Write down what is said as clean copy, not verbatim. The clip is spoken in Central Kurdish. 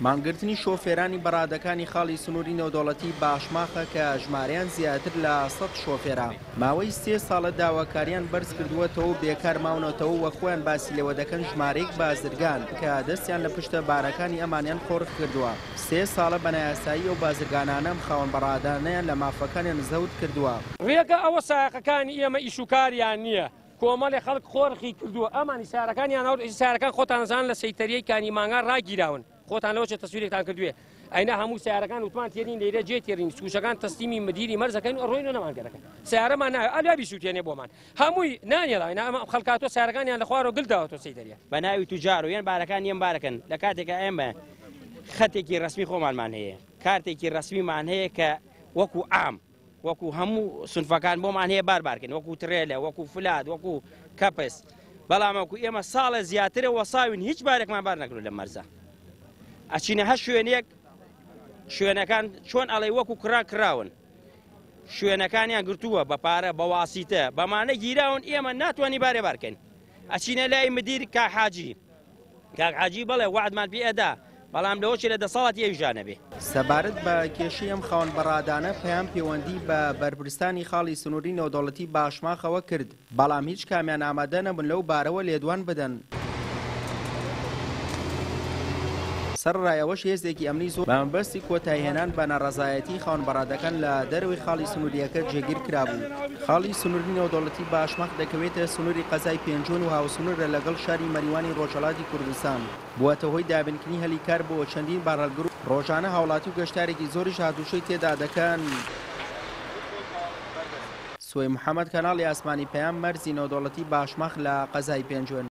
مانگرتنی شۆفێرانی بەڕادەکانی خاڵی سنووری نێودەوڵەتی باشماخە کە ژمارەیان زیاتر لە 100 شۆفێرە، ماوەی سێ ساڵە داواکاریان بەرزکردووەتەوە و بێکار ماونەتەوە و خۆیان باسی لێوە دەکەن ژمارەیەک بازرگان کە دەستیان لە پشتە بارەکانی ئەمانیان قۆرخ کردووە سێ ساڵە بە نایاسایی ئەو بازرگانانە ئەم خاوەن بەڕادانەیان لە مافەکانیان زەوت کردووە. ڕێگە ئەوە سایەقەکانی ئێمە ئیش و کاریان نییە کۆمەڵێ خەڵک قۆرخی کردووە ئەمانی سارەکانیان هەور سارەکان خۆتان زان لە سەیتەریەی کانی مانگا ڕاگیراون خۆتان لەوە چێ تەسویرێکتان کردوێ ئەینا هەموو سیارەکان وتمان تێرین لێرە جێ تێرین سوشەکان تەسلیمی مدیری مەرزەکەین و ڕۆین و نەمان گەرەکە سیارەمان ناوێ ئەلیا بیسووتێنێ بۆمان هەمووی نانێڵاینا ئەمە خەڵکاتۆ سیارەکانیان لە خوارەوە گل داوەتەوە سەیدەریە بە ناوی توجار و یان بارەکان یان بارەکەن لە کاتێکا ئێمە خەتێکی ڕەسمی خۆمانمان هەیە کارتێکی ڕەسمیمان هەیە کە وەکو عام وەکو هەموو سنفەکان بۆمان هەیە بار بارکەین وەکو ترێلە وەکو فلات وەکو کەپس بەڵام وەکو ئێمە ساڵە زیاترە وەساوین هیچ بارێکمان بار نەکرد لە مەرزە ئەچینە هەر شوێنێک شوێنەکان چۆن ئەڵێ وەکو کرا کراون شوێنەکانیان گرتووە بە پارە بە واسیتە بەمانە گیراون ئێمە ناتوانانی بارێ بارکەین ئەچینە لای مدیر کا حاجی کاک حاجی بەڵێ وەعدمان پێ ئەدا بەڵام لەوەچێ لە دەسەڵاتی ئەویشا نەبێ. سەبارەت بە کێشەی ئەم خاوەن بەڕادانە پەیام پێوەندی بە بەرپرسانی خاڵی سنووری نێودەوڵەتی باشماخەوە کرد، بەڵام هیچ کامیان ئامادە نەبوون لەو بارەوە لێدوان بدەن. سەرەڕای ئەوەش هێزێکی ئەمنی زۆر بە مەبەستی کۆتاییهێنان بە ناڕەزایەتیی خاوەن بەڕادەکان لە دەرەوەی خاڵی سنوورییەکە جێگیر کرابوو. خاڵی سنووری نێودەوڵەتی باشماخ دەکەوێتە سنووری قەزای پێنجوێن و هاوسنوورە لەگەڵ شاری مەریوانی ڕۆژهەڵاتی کوردستان، بووەتە هۆی دابینکردنی هەلی کار بۆ چەندین بارهەڵگر و ڕۆژانە هاوڵاتی و گەشتارێکی زۆریش هاتوچۆی تێدا دەکەن. سوەی محەمەد، کەناڵی ئاسمانی پەیام، مەرزی نێودەوڵەتی باشماخ لە قەزای پێنجوێن.